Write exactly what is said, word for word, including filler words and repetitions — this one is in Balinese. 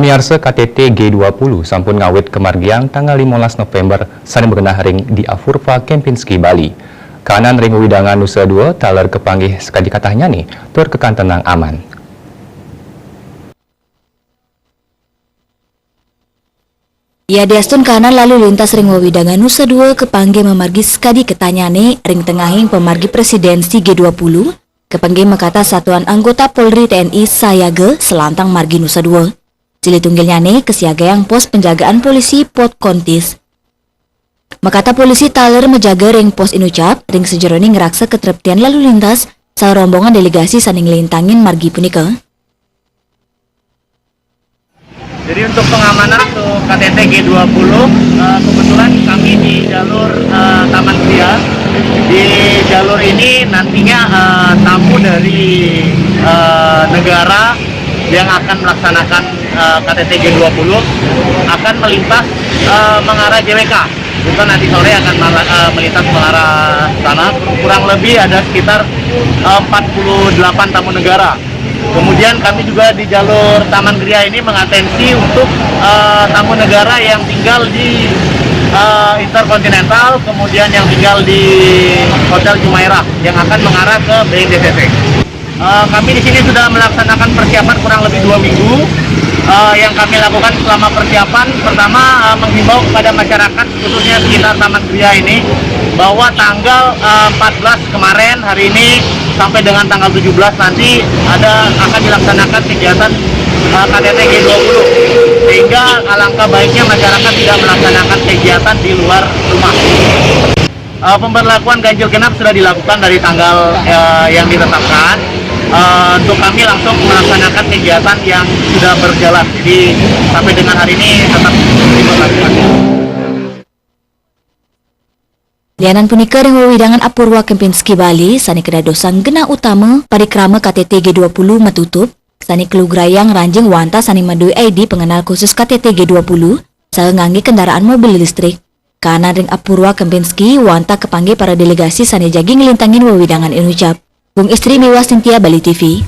Nyarsa K T T G dua puluh sampun ngawit kamargiang tanggal limolas November sane magenah ring di Apurva Kempinski, Bali. Kahanan ring wewidangan Nusa Dua taler kapanggih sakadi katahnyane tur kakantenang aman. Yadiastun kahanan lalu lintas ring wewidangan Nusa Dua kapanggih mamargi sakadi katahnyane ring tengahing pamargi Presidensi G dua puluh, kapanggih makatah satuan anggota Polri T N I sayaga salantang margi Nusa Dua. Silih tunggilnyane kasiagayang pos penjagaan polisi Pos Kontis. Makatah polisi taler majaga ring pos inucap ring sajeroning ngraksa katreptian lalu lintas saha rombongan delegasi sane nglintangin margi punika. Jadi untuk pengamanan untuk K T T G dua puluh, eh, kebetulan kami di jalur, eh, Taman Gria. Di jalur ini nantinya, eh, tamu dari, eh, negara yang akan melaksanakan, eh, K T T G dua puluh akan melintas, eh, mengarah G W K. Itu nanti sore akan mala- eh, melintas mengarah sana. Kurang lebih ada sekitar, eh, empat puluh delapan tamu negara. Kemudian kami juga di jalur Taman Gria ini mengatensi untuk, eh, tamu negara yang tinggal di, eh, Intercontinental, kemudian yang tinggal di Hotel Jumeirah yang akan mengarah ke B N D C C. Eh, kami di sini sudah melaksanakan persiapan kurang lebih dua minggu. Eh, yang kami lakukan selama persiapan, pertama, eh, menghimbau kepada masyarakat, khususnya sekitar Taman Gria ini, bahwa tanggal, eh, empat belas kemarin, hari ini, sampai dengan tanggal tujuh belas nanti ada, akan dilaksanakan kegiatan, eh, K T T G dua puluh. Sehingga alangkah baiknya masyarakat tidak melaksanakan kegiatan di luar rumah. Eh, pemberlakuan ganjil genap sudah dilakukan dari tanggal, eh, yang ditetapkan. Eh, untuk kami langsung melaksanakan kegiatan yang sudah berjalan. Jadi sampai dengan hari ini tetap diberlakukan. Lianan punika ring wewidangan Apurva Kempinski Bali sane kadadosang genah utama parikrama K T T G dua puluh matutup, sane kalugrayang ranjing wantah sane madue I D pangenal khusus K T T G dua puluh saha ngangge kendaraan mobil listrik. Kahanan ring Apurva Kempinski wantah kapanggih para delegasi sane jagi nglintangin wewidangan inucap. Bung Istri miwah Sintia, Bali T V.